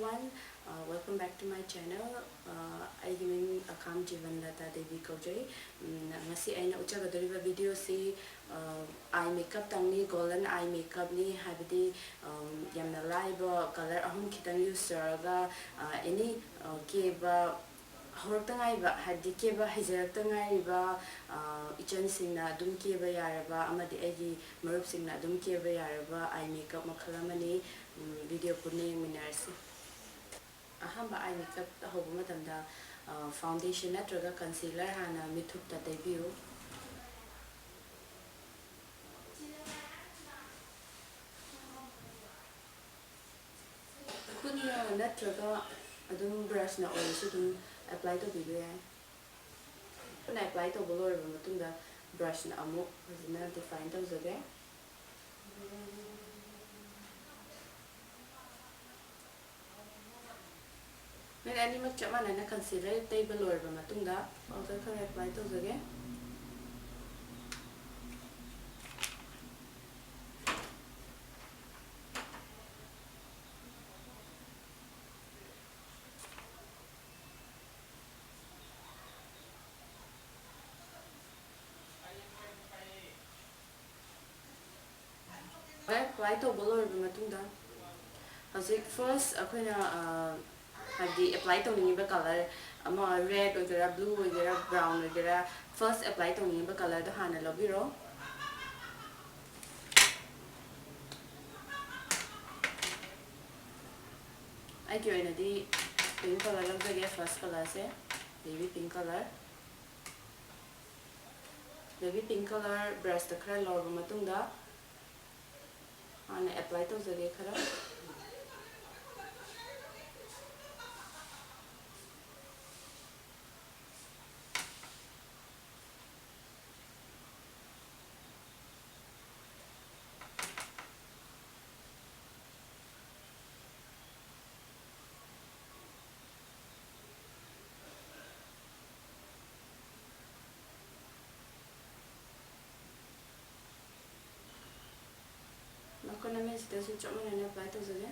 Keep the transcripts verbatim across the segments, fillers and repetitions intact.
Everyone, uh, welcome back to my channel. Uh, ꯑꯩꯒꯤ ꯃꯤꯡ ꯑꯈꯥꯝ ꯖꯤꯕꯟ ꯂꯇꯥ ꯗꯦꯕꯤ ꯀꯧꯖꯩ꯫ ꯎꯝ, ꯉꯁꯤ ꯑꯩꯅ ꯎꯠꯆꯒꯗꯧꯔꯤꯕ videoꯁꯤ, uh, eye makeupꯇꯪꯅꯤ, golden eye makeupꯅꯤ꯫ ꯍꯥꯏꯕꯗꯤ, um, ꯌꯥꯝꯅ ꯂꯥꯏꯕ colour ꯑꯍꯨꯝ ꯈꯤꯇꯪ use ꯇꯧꯔꯒ, uh, any, uh, ꯀꯦꯕ ꯍꯧꯔꯛꯇ ꯉꯥꯏꯕ, ꯍꯥꯏꯕꯗꯤ ꯀꯦꯕ ꯍꯩꯖꯔꯛꯇ ꯉꯥꯏꯔꯤꯕ, ꯑ, ꯏꯆꯟꯁꯤꯡꯅ ꯑꯗꯨꯝ ꯀꯦꯕ ꯌꯥꯔꯕ ꯑꯃꯗꯤ ꯑꯩꯒꯤ ꯃꯔꯨꯞꯁꯤꯡꯅ ꯑꯗꯨꯝ ꯀꯦꯕ ꯌꯥꯔꯕ eye makeup ꯃꯈꯜ ꯑꯃꯅꯤ꯫ ꯎꯝ, video ꯄꯨꯟꯅ ꯌꯦꯡꯃꯤꯟꯅꯔꯁꯤ꯫ ꯑꯍꯥꯟꯕ eye makeup ꯇꯧꯍꯧꯕ ꯃꯇꯝꯗ, ꯑ, foundation ꯅꯠꯇ꯭ꯔꯒ concealer ꯍꯥꯟꯅ ꯃꯤꯠꯊꯨꯞꯇ ꯇꯩꯕꯤꯌꯨ꯫ ꯈꯨꯠꯅ ꯅꯠꯇ꯭ꯔꯒ ꯑꯗꯨꯝ brushꯅ ꯑꯣꯏꯔꯁꯨ ꯑꯗꯨꯝ apply ꯇꯧꯕꯤꯕ ꯌꯥꯏ꯫ ꯈꯨꯠꯅ apply ꯇꯧꯕ ꯂꯣꯏꯔꯕ ꯃꯇꯨꯡꯗ brushꯅ ꯑꯃꯨꯛ ꯐꯖꯅ define ꯇꯧꯖꯒꯦ꯫ ꯃꯤꯠ ꯑꯅꯤꯃꯛ ꯆꯞ ꯃꯥꯟꯅꯅ concealer ꯇꯩꯕ ꯂꯣꯏꯔꯕ ꯃꯇꯨꯡꯗ powder ꯈꯔ apply ꯇꯧꯖꯒꯦ꯫ Apply ꯇꯧꯕ ꯂꯣꯏꯔꯕ ꯃꯇꯨꯡꯗ, ꯍꯧꯖꯤꯛ first ꯑꯩꯈꯣꯏꯅ, ꯑ, ꯍꯥꯏꯕꯗꯤ apply ꯇꯧꯅꯤꯡꯉꯤꯕ colour ꯑꯃ, red ꯑꯣꯏꯒꯦꯔꯥ, blue ꯑꯣꯏꯒꯦꯔꯥ, brown ꯑꯣꯏꯒꯦꯔꯥ, first apply ꯇꯧꯅꯤꯡꯉꯤꯕ colourꯗꯣ ꯍꯥꯟꯅ ꯂꯧꯕꯤꯔꯣ꯫ ꯑꯩꯒꯤ ꯑꯣꯏꯅꯗꯤ pink colour ꯂꯧꯖꯒꯦ, first colourꯁꯦ, baby pink colour꯫ Baby pink colour brushꯇ ꯈꯔ ꯂꯧꯔꯕ ꯃꯇꯨꯡꯗ, ꯍꯥꯟꯅ apply ꯇꯧꯖꯒꯦ ꯈꯔ꯫ ꯅꯥꯀꯟ ꯑꯃꯁꯤꯗꯁꯨ ꯆꯞ ꯃꯥꯟꯅꯅ apply ꯇꯧꯖꯒꯦ꯫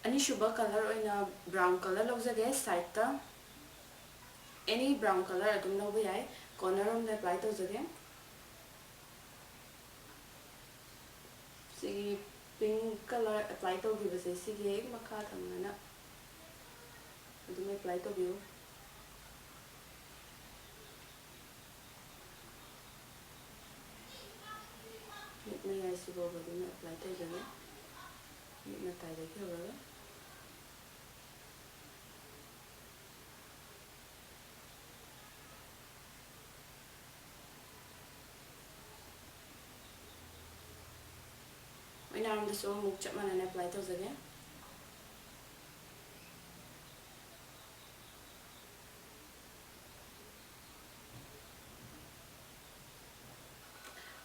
ꯑꯅꯤꯁꯨꯕ colour ꯑꯣꯏꯅ brown colour ꯂꯧꯖꯒꯦ꯫ Sideꯇ any brown colour ꯑꯗꯨꯝ ꯂꯧꯕ ꯌꯥꯏ꯫ Corner ꯔꯣꯝꯗ apply ꯇꯧꯖꯒꯦ꯫ ꯁꯤꯒꯤ pink colour apply ꯇꯧꯈꯤꯕꯁꯦ ꯁꯤꯒꯤ ꯍꯦꯛ ꯃꯈꯥ ꯊꯪꯅꯅ ꯑꯗꯨꯝ apply ꯇꯧꯕꯤꯌꯨ꯫ ꯃꯤꯠ ꯃꯌꯥꯏꯁꯤꯐꯥꯎꯕ ꯑꯗꯨꯝ apply ꯇꯧꯖꯒꯦ꯫ ꯃꯤꯠ ꯃꯇꯥꯏꯗꯒꯤ ꯍꯧꯔꯒ꯫ ꯑꯣꯏꯅꯥꯝꯗꯁꯨ ꯑꯃꯨꯛ ꯆꯞ ꯃꯥꯟꯅꯅ apply ꯇꯧꯖꯒꯦ꯫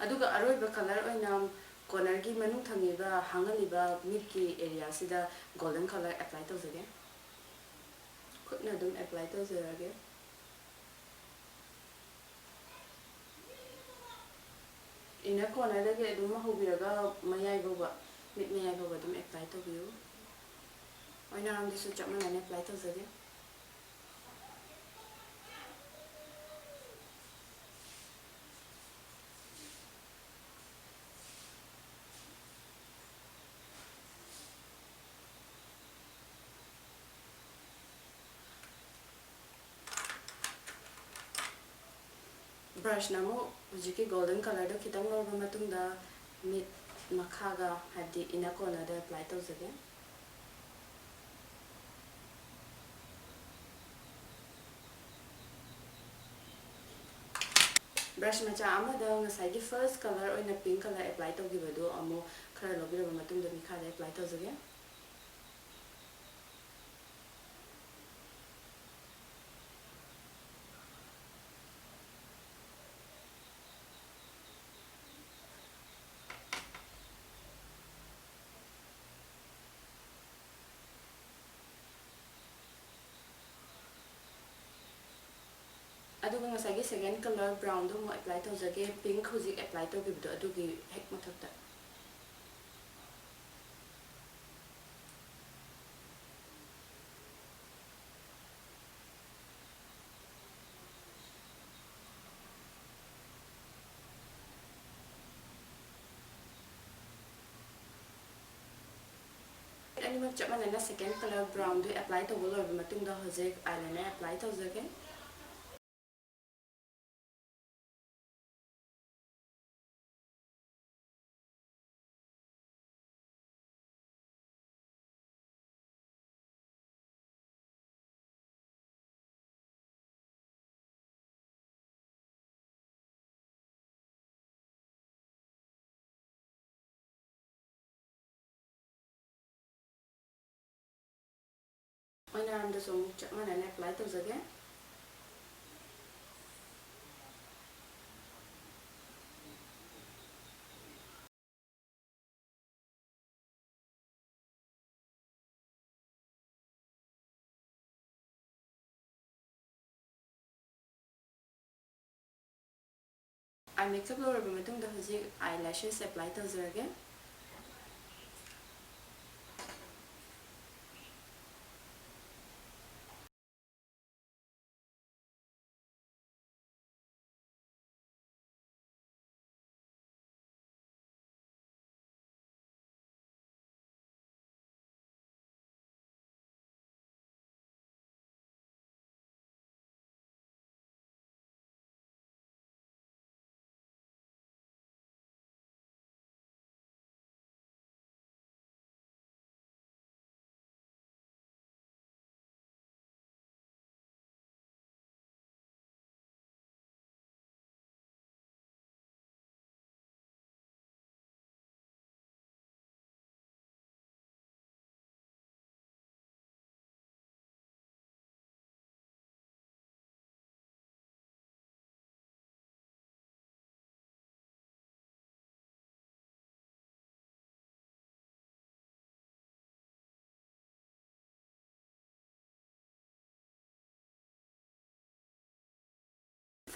ꯑꯗꯨꯒ ꯑꯔꯣꯏꯕ colour ꯑꯣꯏꯅ cornerꯒꯤ ꯃꯅꯨꯡ ꯊꯪꯉꯤꯕ ꯍꯥꯡꯍꯜꯂꯤꯕ ꯃꯤꯠꯀꯤ areaꯁꯤꯗ golden colour apply ꯇꯧꯖꯒꯦ꯫ ꯈꯨꯠꯅ ꯑꯗꯨꯝ apply ꯇꯧꯖꯔꯒꯦ꯫ Inner cornerꯗꯒꯤ ꯑꯗꯨꯝ ꯍꯧꯕꯤꯔꯒ ꯃꯌꯥꯏ ꯐꯥꯎꯕ, ꯃꯤꯠ ꯃꯌꯥꯏ ꯐꯥꯎꯕ ꯑꯗꯨꯝ apply ꯇꯧꯕꯤꯌꯨ꯫ ꯑꯣꯏꯅꯥꯝꯗꯁꯨ ꯆꯞ ꯃꯥꯟꯅꯅ apply ꯇꯧꯖꯒꯦ꯫ Brushꯅ ꯑꯃꯨꯛ ꯍꯧꯖꯤꯛꯀꯤ golden colourꯗꯣ ꯈꯤꯇꯪ ꯂꯧꯔꯕ ꯃꯇꯨꯡꯗ ꯃꯤꯠ ꯃꯈꯥꯒ, ꯍꯥꯏꯕꯗꯤ inner cornerꯗ apply ꯇꯧꯖꯒꯦ꯫ Brush ꯃꯆꯥ ꯑꯃꯗ ꯉꯁꯥꯏꯒꯤ first colour ꯑꯣꯏꯅ pink colour apply ꯇꯧꯈꯤꯕꯗꯨ ꯑꯃꯨꯛ ꯈꯔ ꯂꯧꯕꯤꯔꯕ ꯃꯇꯨꯡꯗ ꯃꯤꯈꯥꯗ apply ꯇꯧꯖꯒꯦ꯫ ꯑꯗꯨꯒ ꯉꯁꯥꯏꯒꯤ second colour brownꯗꯣ ꯑꯃꯨꯛ apply ꯇꯧꯖꯒꯦ, pink ꯍꯧꯖꯤꯛ apply ꯇꯧꯈꯤꯕꯗꯣ ꯑꯗꯨꯒꯤ ꯍꯦꯛ ꯃꯊꯛꯇ꯫ ꯆꯞ ꯃꯥꯟꯅꯅ second colour brownꯗꯨ apply ꯇꯧꯕ ꯂꯣꯏꯔꯕ ꯃꯇꯨꯡꯗ ꯍꯧꯖꯤꯛ eyeliner apply ꯇꯧꯖꯒꯦ꯫ ꯑꯣꯏꯅꯥꯝꯗꯁꯨ ꯑꯃꯨꯛ ꯆꯞ ꯃꯥꯟꯅꯅ apply ꯇꯧꯖꯒꯦ꯫ Eye makeup ꯂꯣꯏꯔꯕ ꯃꯇꯨꯡꯗ ꯍꯧꯖꯤꯛ eyelashes apply ꯇꯧꯖꯔꯒꯦ꯫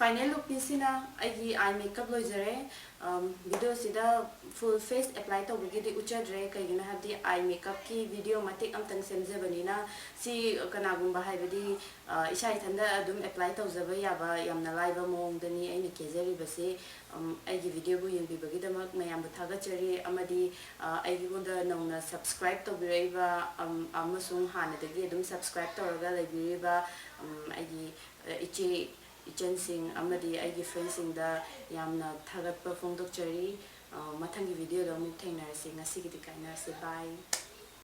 Final lookꯅꯤꯁꯤꯅ ꯑꯩꯒꯤ eye makeup ꯂꯣꯏꯖꯔꯦ꯫ ꯚꯤꯗꯤꯑꯣꯁꯤꯗ full face apply ꯇꯧꯕꯒꯤꯗꯤ ꯎꯠꯆꯗ꯭ꯔꯦ, ꯀꯩꯒꯤꯅꯣ ꯍꯥꯏꯕꯗꯤ eye makeupꯀꯤ ꯚꯤꯗꯤꯑꯣ ꯃꯇꯦꯛ ꯑꯃꯇꯪ ꯁꯦꯝꯖꯕꯅꯤꯅ, ꯁꯤ ꯀꯅꯥꯒꯨꯝꯕ ꯍꯥꯏꯕꯗꯤ ꯏꯁꯥ ꯏꯊꯟꯗ ꯑꯗꯨꯝ apply ꯇꯧꯖꯕ ꯌꯥꯕ ꯌꯥꯝꯅ ꯂꯥꯏꯕ ꯃꯑꯣꯡꯗꯅꯤ ꯑꯩꯅ ꯀꯦꯖꯔꯤꯕꯁꯤ꯫ ꯑꯩꯒꯤ ꯚꯤꯗꯤꯑꯣꯕꯨ ꯌꯦꯡꯕꯤꯕꯒꯤꯗꯃꯛ ꯃꯌꯥꯝꯕꯨ ꯊꯥꯒꯠꯆꯔꯤ, ꯑꯃꯗꯤ ꯑꯩꯉꯣꯟꯗ ꯅꯧꯅ subscribe ꯇꯧꯕꯤꯔꯛꯏꯕ ꯑꯃꯁꯨꯡ ꯍꯥꯟꯅꯗꯒꯤ ꯑꯗꯨꯝ subscribe ꯇꯧꯔꯒ ꯂꯩꯕꯤꯔꯤꯕ ꯑꯩꯒꯤ ꯏꯆꯦ ꯏꯆꯟꯁꯤꯡ ꯑꯃꯗꯤ ꯑꯩꯒꯤ friendꯁꯤꯡꯗ ꯌꯥꯝꯅ ꯊꯥꯒꯠꯄ ꯐꯣꯡꯗꯣꯛꯆꯔꯤ꯫ ꯃꯊꯪꯒꯤ ꯚꯤꯗꯤꯑꯣꯗ ꯑꯃꯨꯛ ꯊꯦꯡꯅꯔꯁꯤ꯫ ꯉꯁꯤꯒꯤꯗꯤ ꯀꯥꯏꯅꯔꯁꯤ꯫ Bye꯫